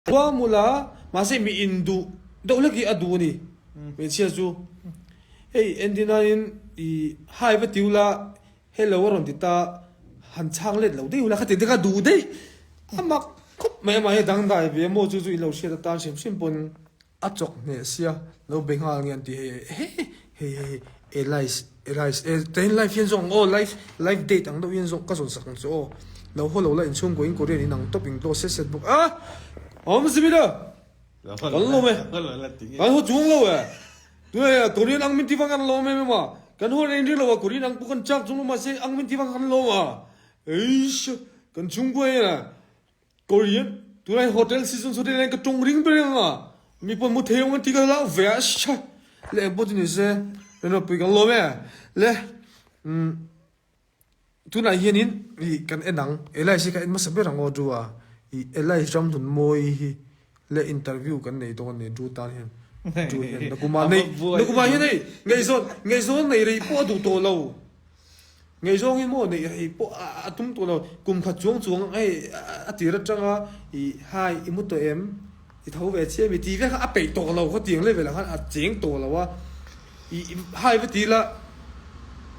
Khua mula mahse mi induh deuh hlek hi a duh a ni hmeichhia chu. Hei entirnain i hi va ti ula hello a rawn ti ta han chhang let lo daih ula khati te kha duh daih a mak khawp mai a mahni dangdai ve maw chu chu i lo hriat atan hrim hrim pawn a chawk hneh sia lo be nghal nge an ti hei hei hei hei Elias Elias e tain live hian zawng aw live live date ang deuh hian zawng ka zawn sak ang chu aw lo haw lo la inchhungkaw in Korean in ang tawp in glow set set bawk a awm si mila kan lawm e kan haw chuang lo e tunah hian Korean ang min ti vang kan lawm em em a kan haw reng reng lo a Korean ang pawh kan chak chung lo mahse ang min ti vang kan lawm a eish kan chhungkua hian a Korean tunah hian hotel season hotel hian ka tawng ring ber ang a mi pawh mu thei ang an ti ka hlauh ve a sha le eng pawh chu ni se rinawpui kan lawm e le umm tunah hianin ih kan en ang Elias hi ka en hmasa ber ang aw Drew a ih Elias ramhlun mawi hi le interview kan nei dawn a ni Drew tan hian Drew hian nakuma nei nakuma hian hei ngaihzawn ngaihzawn nei rei pawh a duh tawh lo. Ngaihzawng hi maw neih rei pawh a tum tawh lo, kum khat chuang chuang hei a tir atanga i hai i mu tawh em, i tho ve chiah mi tih vek kha a peih tawh lo khaw tiang level ah khan a cheng tawh lo a, i hai va ti la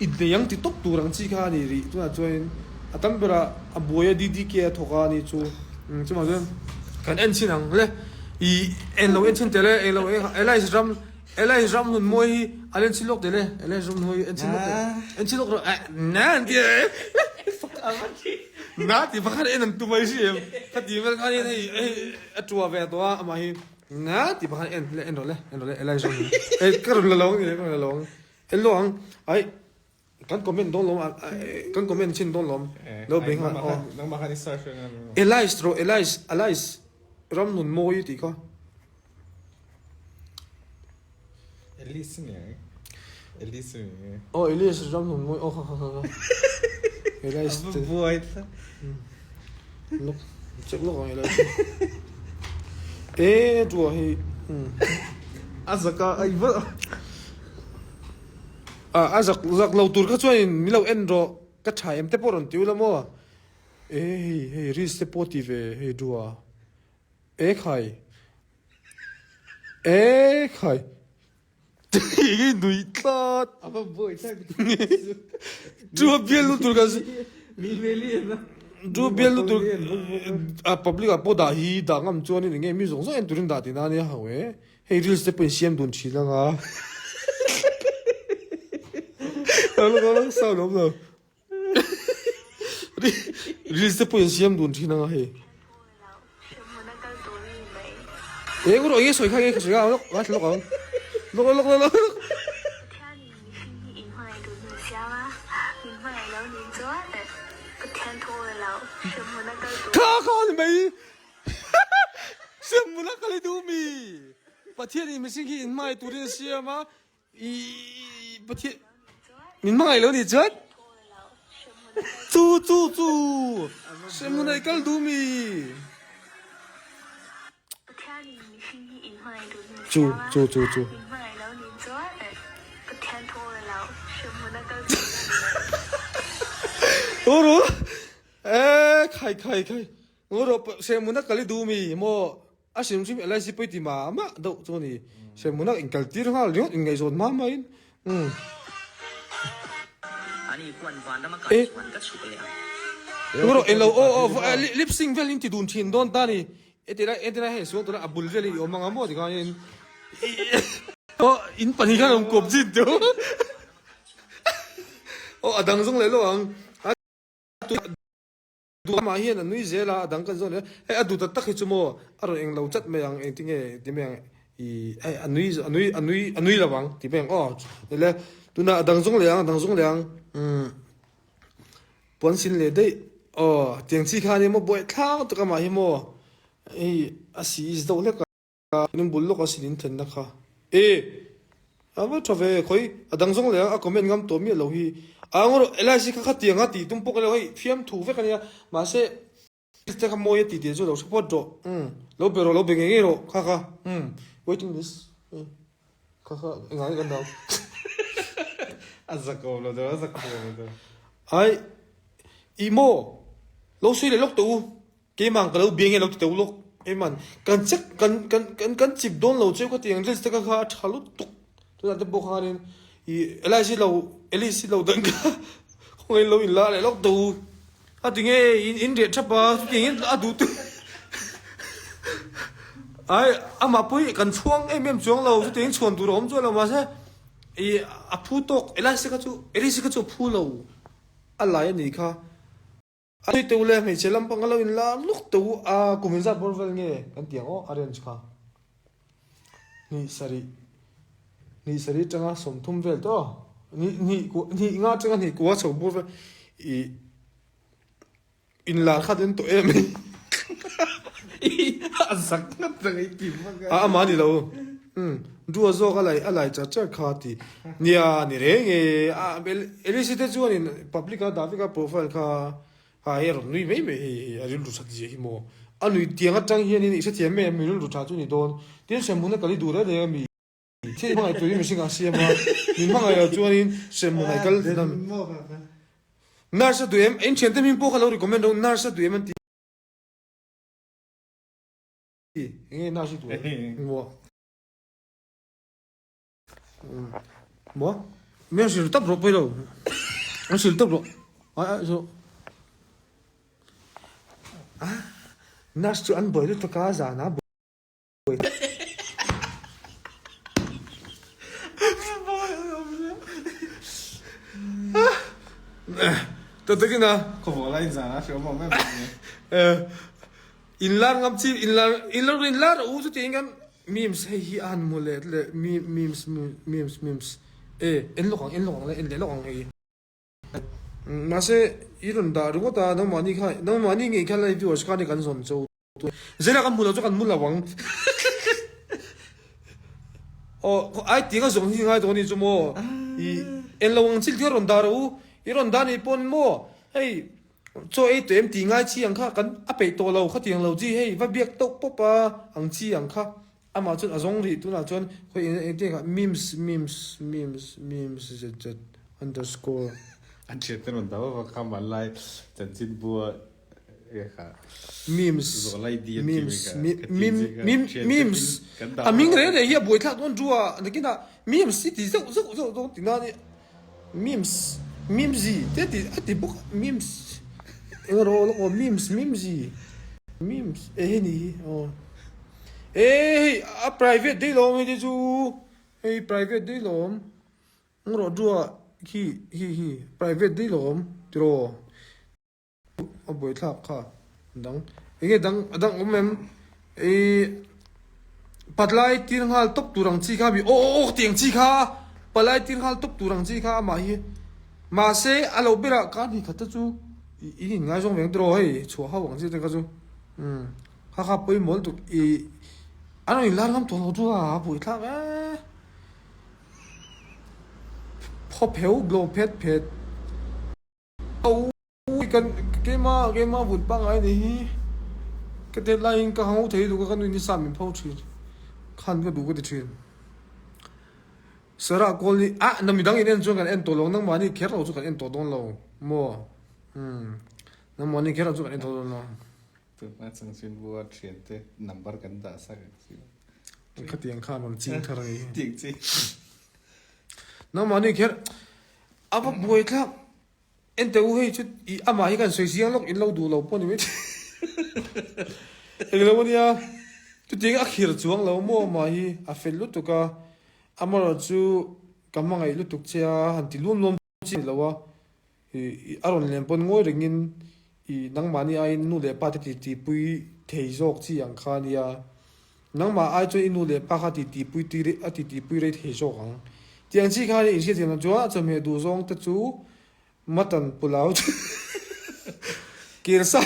i nei ang ti tawp tur ang chi kha a ni rih tunah chuanin a tam berah a buai a DDK a thawk a ni chu chuvang chuan kan en chhin ang le i englo en chhin tel e englo Elias ram Elai ram nun mawi hi a len chhin lawk teh le Elai ram nun mawi hi en chhin lawk teh en chhin lawk rawh eh na an ti e na ti pakhat en an tum mai si em ka ti vel khan in hei hei a tua ve tawh a amah hi na ti pakhat en le en rawh le en rawh le Elai ram nun eh ka rawn la lo ang ka rawn la lo ang en lawk ang ai kan comment dawn lawm kan comment chhin dawn lawm lo be nghal aw Elai rawh Elai Elai ram nun mawi tih kha. Elise nge Elise nge Oh Elise ram hnun mawi oh kha kha kha kha Elise te buai tlat lok check lok ang Elise e tua hi a zaka ai va a a zak zak lo tur kha chuan in mi lo en rawh ka tha em te pawh rawn ti ula maw e hei hei risk te pawh ti ve hei dua E khai E khai Enge nui tlat A va buai tlat Chu a bial lutur kan Mi hmel hi en a Chu bial lutur a public ah pawh dah hi dah ngam chuan in enge mi zawng zawng en turin dah tihna ania ho e hei reels te pawh in siam dun thin anga sound awm lo. Reels te pawh in siam dun thin anga hei. Eng rawh nge sawi kha nge ka sawi kha lawk ngaithla lawk ang. Lawk lawk lawk lawk. Kha kha ni mai. Hremhmun a kal i duh mi. Pathian in mihring hi in hmangaih turin a siam a. I Pathian min hmangaih lo nih chuan chu chu chu hremhmun ah i kal duh mi chu chu chu chu Uru e khai khai khai Uru hremhmun ah kal i duh mi maw A hrim hrim LIC pawh i ti mah mah deuh chu a ni. Hremhmun a inkal tir nghal ringawt inngaihzawn hma hmain. Umm. E. Rawh englo aw aw lip sync vel in ti dun thin dawn ta a ni. Heti lai heti lai hei suang tura a bul vel hi i awm ang a maw tikhan in aw in pahnih khan awm kawp zin teuh. Aw a dang zawng leh lawk ang. Duhama hian a nui zel a, a dang kan zawn leh a, hei a duh tak tak hi chu maw a rawn eng lo chat mai ang, engtinge ti mai ang ih hei a nui a nui a nui a nui lo ang ti mai ang aw le tunah a dang zawng leh ang a dang zawng leh ang umm puan sin leh daih aw tiang chi khan hi maw buai thlak tak amah hi maw hei a si is deuh hlek a. Min bul lawk a sin in thenna kha. E! A va tha ve, khawi a dang zawng leh a comment ngam tawh miah lo hi. A ngaw rawh, Elias hi kha khatiang a tih tum pawh ka lo hei fiam thu vek a nia, mahse te kha mawi a tih tih chu lo hre phawt rawh, umm lo be rawh, lo be ngei ngei rawh kha kha, umm waiting list kha kha engah nge kan dau. A zak awm lo deuh, a zak awm lo deuh. Ai, ih maw, lo sawi leh lawk tawh u, keimah ang ka lo bia nge lo ti tawh u lawk. Eman kan check kan kan kan kan chip dawn lo cheu ka ti ang reels te kha kha a tha lutuk tunah te pawh khanin ih Alice lo Alice lo dang kha khawngaih lo in la leh lawk tawh u a ti nge in in reh thap a chutiang in a duh te ai amah pawh hi kan chhuang em em chuang lo chutiang in chhuan tur a awm chuan lo mahse ih a phu tawk Alice kha chu Alice kha chu a phu lo a lai a nih kha. A nui teuh le hmeichhe lampang a lo in lar luk teuh a, kum inzat bawr vel nge kan ti ang aw a range kha hnih sarih hnih sarih atanga 30 vel tawh aw hnih hnih kua hnih nga atanga hnih kua chho bawr vel ih in lar kha den tawh em a zak ngat reng i ti vak a amah a ni lo umm dua zawk a lai a lai char char kha ti nia ni reng e a Elise te chuan in public a dah vek a profile kha ha hei a rawn nui mai mai hei hei a rilru that zia hi maw a nui tiang atang hian in i hrethiam mai em rilru tha chu ni dawn tin hremhmun a kal i duh reng reng a mi thil hmangaih turin mihring ah siam a min hmangaih loh chuan in hremhmun ah i kal nurse a duh em in thiante hming pawh kha lo recommend rawh nurse a duh em an ti. Enge nurse hi duh em maw maw mi an hrilh tawp rawh pawilo an hrilh tawp rawh ai ai chu nurse chu an buai lutuk a zan a buai Ta takin a. Khawvawh lai zan a hriawm awm em em. In lar ngam chi in lar in lar in lar u chu tiin kan memes hei hi a han mu leh leh memes memes memes e en lawk ang en lawk ang le en leh lawk ang hei. Mahse i rawn dah ringawt a nangmahni kha nangmahni ngei kha live viewers khan kan zawn cho Zela kan hmu lo chu kan mu lo ang. Aw ai tiang a zawng hi ngai dawn ni chu maw. I en lo ang chil thil rawn dah rawh u. I rawn dah ni pawn maw hei chaw ei tawh em tih ngai chi ang kha kan a peih tawh lo khatiang lo chi hei va biak tawk pawp a ang chi ang kha. Amah chuan a zawng rih tunah chuan khawi eng eng tiang kha memes memes memes memes zet zet underscore. An thian te rawn dah vak vak kha hmanlai chanchinbua Memes memes memes a hming reng reng hi a buaithlak dawn chu a nakinah memes hi ti zeuh zeuh zeuh dawn tihna a nia memes memesy te a ti a ti bawk a memes eng rawh lawk aw memes memesy memes eh hei ni hi aw eh hei a private daih lawm hei te chu hei private daih lawm eng rawh chu a khi hi hi private daih lawm tiraw. A buaithlak kha dang enge dang a dang awm em ih palai tir nghal tawp tur ang chi kha mi aw aw aw tih ang chi kha palai tir nghal tawp tur ang chi kha amah hi mahse a lo berah khan hnih khat te chu ih in inngaizawng ve ang tiraw hei chhuah ho ang chi te kha chu umm kha kha pawimawh lutuk ih an rawn inlar ngam tawh lo chu a buaithlak e. Phawpheu blow phet phet. Awi kan keima keima vun pangngai ni hi ka tet laiin ka hau thei duh ka ka nuin nisa min pho thin khan ka duh ka ti thin Sarah kawl hi ah na midang in en chuan kan en tawh lo nangmahni kher lo chu kan en tawh dawn lo maw umm nangmahni kher lo chu kan en tawh dawn lo. Tuna changchinbu a thiante number kan dah sak ang chi. Khatiang khan rawn ching thar a ni. Tiang chi. Nangmahni kher a va buai thlak. Ente u hei chu i amah hi kan sawi chiang lawk in lo duh lo pawh ni mai englo ania chutiang a khir chuang lo maw amah hi a fel lutuk a amaherawh chu ka hmangaih lutuk che a han ti luam luam chi ni lo a ih a rawn len pawn ngawi rengin ih nangmahni aiin nu leh pa te ti ti pui thei zawk chi ang kha ania nangmah ai chuan i nu leh pa kha ti ti pui a ti ti pui rei thei zawk ang tiang chi khan inhriathiam loh chuan a chawhmeh duh zawng te chu Mutton pulao chu kelsa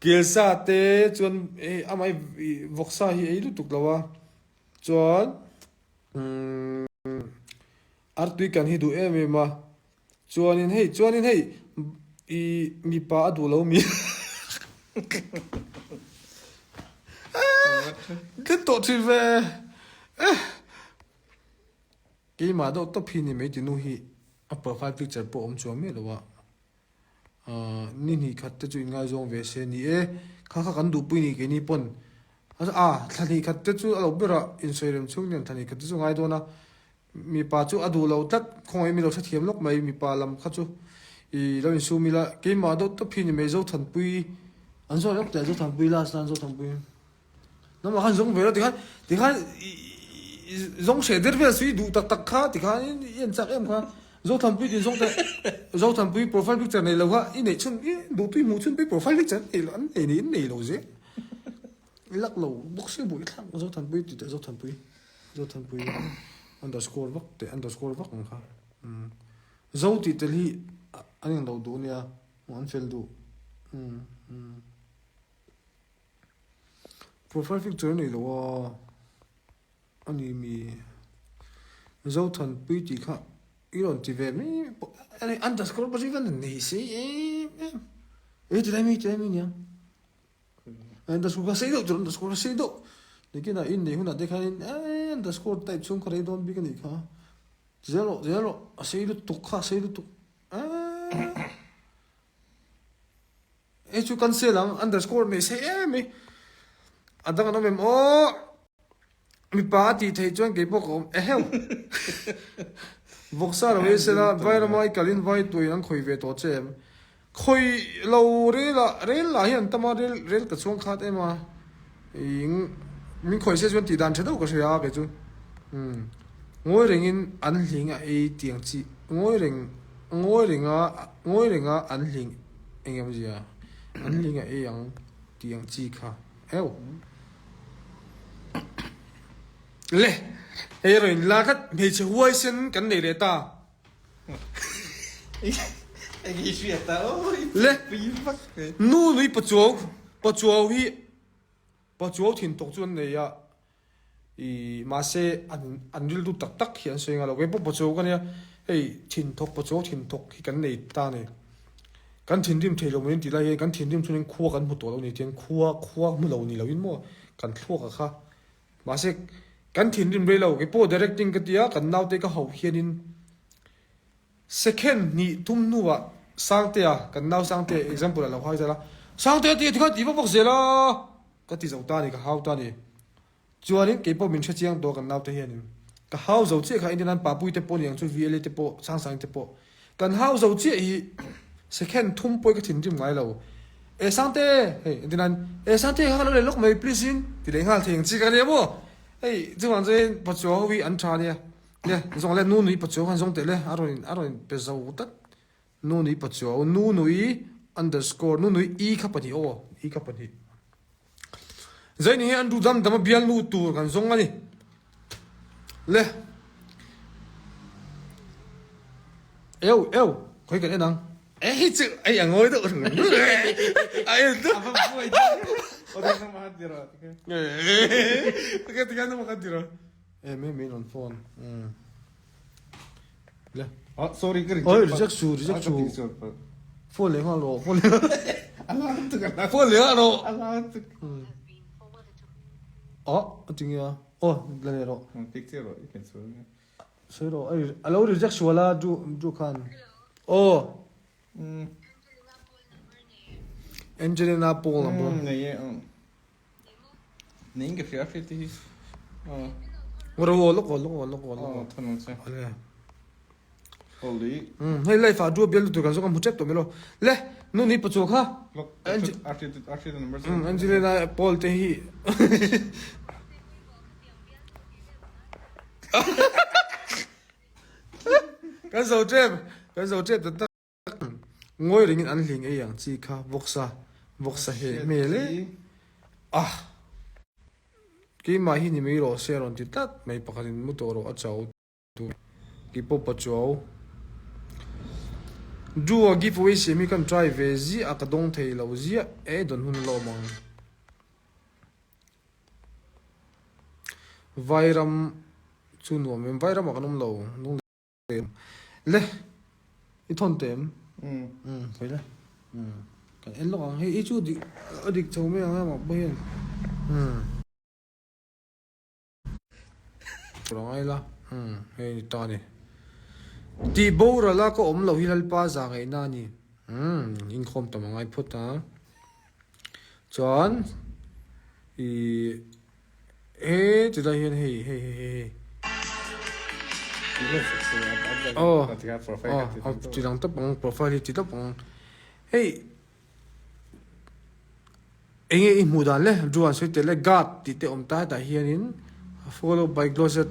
kelsa te chuan hei amah hi vawksa hi ei lutuk lo a chuan umm artui kan hi duh em em a chuanin hei chuanin hei ih mipa a duh lo mi tlet tawh thin ve eh. Keimah deuh tawp hi ni mai ti nu hi a profile picture pawh awm chuang miah lo a, aah ni hnih khat te chu inngaizawng ve se ni e, kha kha kan duhpui ni keini pawn. A, thla hnih khat te chu a lo ber a, insawi rem chhung nen thla hnih khat te chu ngai dawn a. Mipa chu a duh lo tlat, khawngaih mi lo hrethiam lawk mai, mipa lam kha chu i lo insum ila, keimah deuh tawp hi ni mai Zothanpui an zawt lawk teh Zothanpui last nan Zothanpui lamah khan zawng ve lo tikhan tikhan zawng hreh der vel chu i duh tak tak kha tikhan i en chak em kha Zothanpui tin zawng teh Zothanpui profile picture nei lo kha i neih chhun i duhtui hmuh chhun pui profile picture an nei lo an nei niin nei lo zel. I lak lo bawk si buh i thlak Zothanpui tih teh Zothanpui Zothanpui underscore vak teh underscore vak ang kha umm Zo tih tel hi an in lo duh ania hmuh an fel duh umm umm profile picture a nei lo a ani mi Zothanpui tih kha i rawn ti ve mai pawh ani underscore pawh chu i van nei si em em e ti lai mi ti lai mi nia. Underscore kha sei deuh tur underscore kha sei deuh nikinah in nei hunah te khanin eee underscore type chhung kha rei dawn bik a nih kha zel rawh zel rawh a sei lutuk kha a sei lutuk eee hei chu cancel ang underscore nei sei em mai a dang an awm em aw. Mipa a tih theih chuan kei pawh ka awm eheu. Vawksa lo ei sela, Vairama i kalin vai tuaiin an khawih ve tawh che em? Khawih lo rel ah, rel lah hian tam a, rel rel ka chuang khat em a. Ing min khawih se chuan tih dan tha deuh ka hria a kei chu. Umm ngawi rengin an hling a ei tiang chi, ngawi reng ngawi renga ngawi renga an hling eng emaw zia an hling a ei ang tiang chi kha. Eu. Le, hei rawn in la tlat, hmeichhe huaisen kan nei leh ta. Le, nu nui pachuau, pachuau hi, pachuau thin tawk chu an nei a, i mahse an an rilru tak tak hi an sawi nghal lo, keipawh pachuau ka nia, hei thin thawk pachuau thin thawk hi kan nei ta a ni. Kan thinrim thei lo mai tih lai hian kan thinrim chuanin khua kan hmu tawh lo ni tiang khua khua hmu lo ni loin maw kan thluak a kha mahse kan thinrim rei lo keipawh directing ka tia kan naute ka hauh hianin second hnih thum hnuah Sangtea kan nau Sangtea example ah lo hai zel a Sangtea tia tikhan tih vak vak zel a ka ti zo ta a ni ka hau ta a ni. Chuanin kei pawh min hre chiang tawh kan naute hianin ka hau zo chiah kha Indian an Papui te pawh niang chu VLA te pawh Sangsang te pawh kan hau zo chiah hi second thum pawh ka thinrim ngai lo e Sangte hei Indian an e Sangte kha ka lo leh lawk mai please in ti leh nghal thei ang chi ka nia maw hei chuvang chuan Pachuau ho hi an tha nia le zawng le nu nui Pachuau khan zawng teh le a rawn a rawn pe zo tlat Nunui Pachuau, Nunui underscore, Nunui i kha pahnih aw, i kha pahnih. Zaini hi an duh dam dam a bialnu tur kan zawng a ni. Le. Eu, eu, khawi kan en ang. E hi chu ei a ngawi deuh reng reng e. A en tu. A va buai deuh. O dang nama khan ti rawh. Tikha tikha nama khan ti rawh. E me me non phone. Mm. Le. Ah, sorry ka reject. Oi, reject su, reject su. Phone leh nghal rawh, phone leh. Alarm tuk alarm. Phone leh nghal rawh. Alarm tuk. Oh, a ti nge a. Oh, la leh rawh. Pick che rawh, i ken sual nge. Sawi rawh, ai a lo reject sual a du du khan. Oh. Angelina Paul number. Nei e. Nei in ka hria hria te hi. Ro lok aw lok aw lok aw lok aw. Than ang che. Holy. Hei life ah duo bial lutuk kan zawk a hmu tep tawh mai lo. Le nu ni pachuak kha. Lok a number. Angelina Paul te hi. Kan zo tep kan zo tep ta tak. Ngawi ringin an hling ei ang chi kha vawksa vawksa heh hmel e ah keimah hi ni mai rawh se a rawn ti tlat mai pakhatin mu tawh rawh a chau tur keipawh pachuau Drew a give away siam hi kan try ve ziah a ka dawng thei lo ziah e dawn hun a la awm ang Vairam chu nuam em Vairamah kan awm lo. Le, i thawn teh em? Umm, sawi le. Umm, kan en lawk ang. Hei i chu dik, a dik chho mai ang emaw pawh hian. Umm. Tur a ngai la. Umm, hei ni ta a ni. Tih boral a ka awm loh hi Lalpa za ngaihna a ni. Umm, inkhawm tam a ngai phawt a. Chuan. Ih he ti lai hian hei hei hei hei aw aw ti lang tawp ang profile hi ti tawp ang hei eng nge i hmuh dan le Drew an sawi tel e guard tih te awm ta hetah hianin follow by closet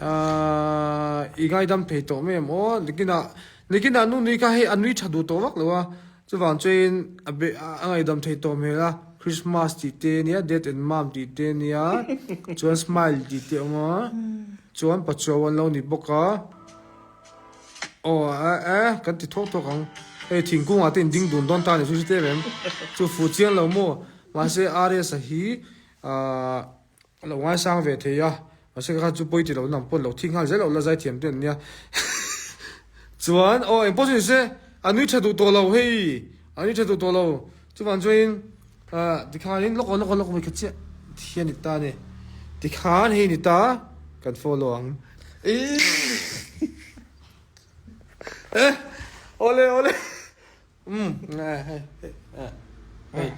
ahh i ngaidam thei tawh mai em aw nikinah nikinah nu nui kha hei a nui tha duh tawh vak lo a. Chuvang chuan a be a ngaihdam thei tawh hmel a, Christmas tih te ania, Dad and Mom tih te ania, chuan smile tih te a awm a, chuan pachuau an lo ni bawk a, aw eh eh kan ti thawk thawk ang, hei thingkungah te in ding dun dawn ta a ni chu hre tep em, chu fuh chiang lo maw, mahse RS-a hi ahh. A lo ngaisang ve thei a, mahse ka kha chu pawi ti lo nang pawn lo thi nghal zel lo la zaithiam te an nia. Chuan aw engpawh chu ni se a nui tha duh tawh lo hei, a nui tha duh tawh lo. Chuvang chuanin ah tikhanin lawk aw lawk aw lawk mai kha chiah thi a ni ta a ni. Tikhan hei ni ta kan follow ang. Eh awle awle. Umm hei hei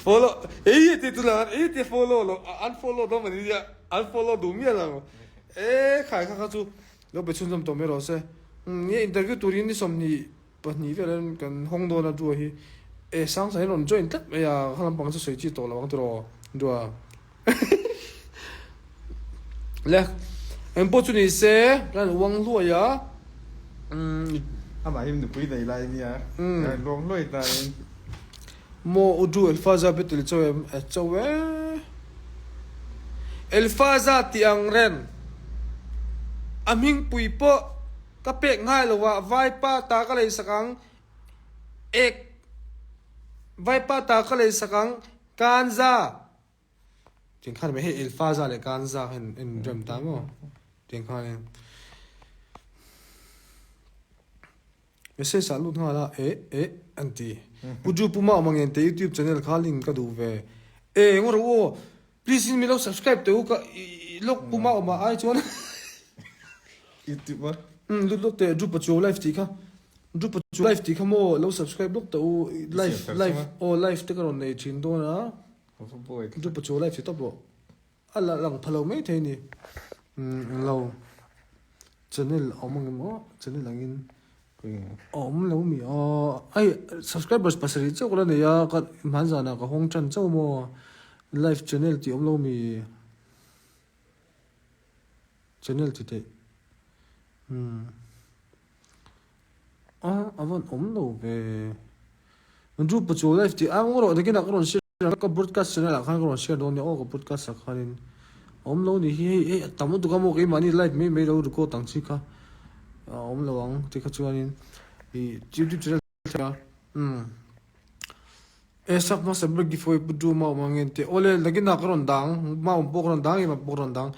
follow ei ti tu la ei ti follow lo unfollow dawn mani nia unfollow duh miah lo e khai kha kha chu lo pe chhunzawm tawh mai rawh se umm nia interview turin ni 22 vel an kan hawng dawn a dua hi e sang sang hi rawn join tlat mai a kha lampang chu sawi chi tawh lo ang tiraw dua. Le engpawh chu ni se kan uang hluai a umm. Amah hi nupui nei lai nia kan uang hluai ta in. Maw u Du Elfaza betel chauh em a chauh e. Elfaza tih ang reng a hmingpui pawh ka pek nghai lo a vaipa ta ka lei sak ang ek vaipa ta ka lei sak ang Kanza. Tiang khan mai hei Elfaza leh Kanza kha in in rem ta maw tiang khan in message ah lut nghal a eh eh an ti Pu Ju Puma awm ang ente YouTube channel kha link ka duh ve e eng rawh u aw please in min lo subscribe teh u ka lawk Puma awm ah ai chuan YouTube a umm lut lawk teh Ju Pachuau live tih kha Ju Pachuau live tih kha maw lo subscribe lawk teh u live live aw live te ka rawn nei thin dawn a. Chu pa chu live si tawp rawh. A la lang pha lo mai thei ni. Umm englo channel a awm ang em aw channel angin a awm lo mi aw ai subscribers pasarih chauh ka la nei a ka hmanzanah ka hawng tan chauh maw live channel tih a awm lo mi channel ti theih umm. A a vawn awm lo ve. Andrew Pachuau live tih ang rawh nakinah ka rawn share ang ka broadcast channel ah khan ka rawn share dawn nia aw ka broadcast ah khanin a awm lo ni hi hei hei a tam lutuk a maw keimahni live mai mai lo record ang chi kha a awm lo ang tikha chuanin ih youtube channel thleng a umm e sak hmasa ber giveaway pu Drew maum ang nge tih awle nakinah ka rawn dang maum pawh ka rawn dang emaw pawh ka rawn dang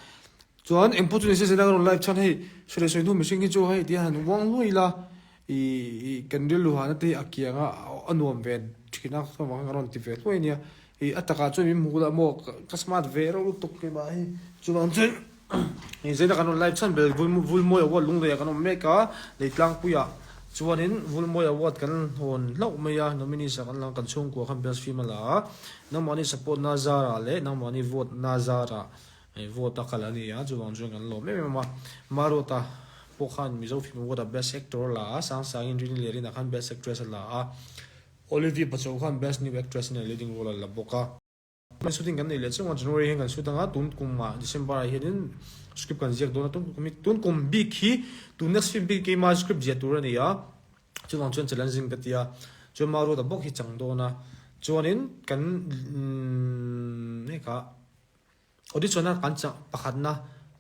Chuan engpawh chu ni se zela ka rawn live chhan hei sawi leh sawi hnu mihring hi chu hei tia han uang hluai ila ih kan rilru hahna te hi a kiang a a nuam ve thin a chuvang khan ka rawn ti ve hluai ania ih a takah chuan min hmu lah maw ka smart ve reuh lutuk keimah hi chuvang chuan ih zela kan rawn live chhan ber Vulmawi award Lungleiah kan awm mek a Leitlangpuiah chuanin Vulmawi award kan hawn hlauh mai a nominees ah kan lang kan chhungkua khan best film a la a nangmahni support na zarah leh nangmahni vote na zarah Hei vote a kal a ni a, chuvang chuan kan lawm em em a. Maruata pawh khan Mizo Film Award-ah Best Actor a la a, Sangsangin Rini leh Rina khan Best Actress a la a, Olivia Pachuau khan Best New Actress in a Leading Role a la bawk a. Shooting kan nei leh chiang a, January hian kan shoot ang a, tun kumah December ah hianin script kan ziak dawn a, tun kum hi tun kum bik hi tun next film bik keima script ziah tur a ni a, chuvang chuan challenging ka ti a, chuan Maruata bawk hi chang dawn a, chuanin kan hekah. Audition a kan chang pakhatna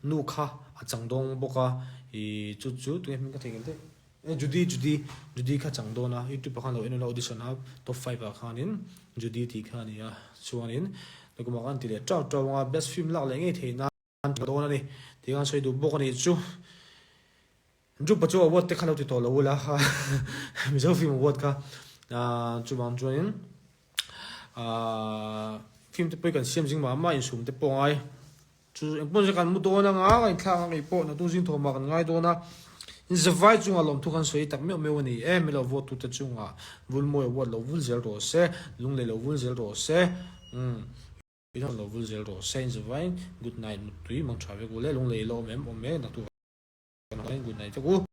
nu kha a chang dawng bawk a ih chu chu tunge hming ka thei ngel daih e Judy Judy Judy kha chang dawn a youtube ah khan lo en ula audition a top 5 ah khanin Judy tih kha a ni a chuanin nakumah khan ti leh tau tau anga best film lak leh ngei theih nan dawn a ni tih khan sawi duh bawk a nih chu. Drupa chu award te kha lo ti tawh lo ula kha Mizo film award kha chuvang chuanin film te pawh kan siam zing mah mah insum te pawh ngai chu engpawh nise kan mu dawn anga ka inthlak ang ngei pawh naktuk zing thawmah kan ngai dawn a zavai chungah lawmthu kan sawi tak meuh meuh a ni e milo vote tute chungah Vulmawi award lo vul zel rawh se Lunglei lo vul zel rawh se umm. In lo vul zel rawh se in zavain good night muttui mang tha vek u le lunglei la awm em awm e naktuk ah good night vek u.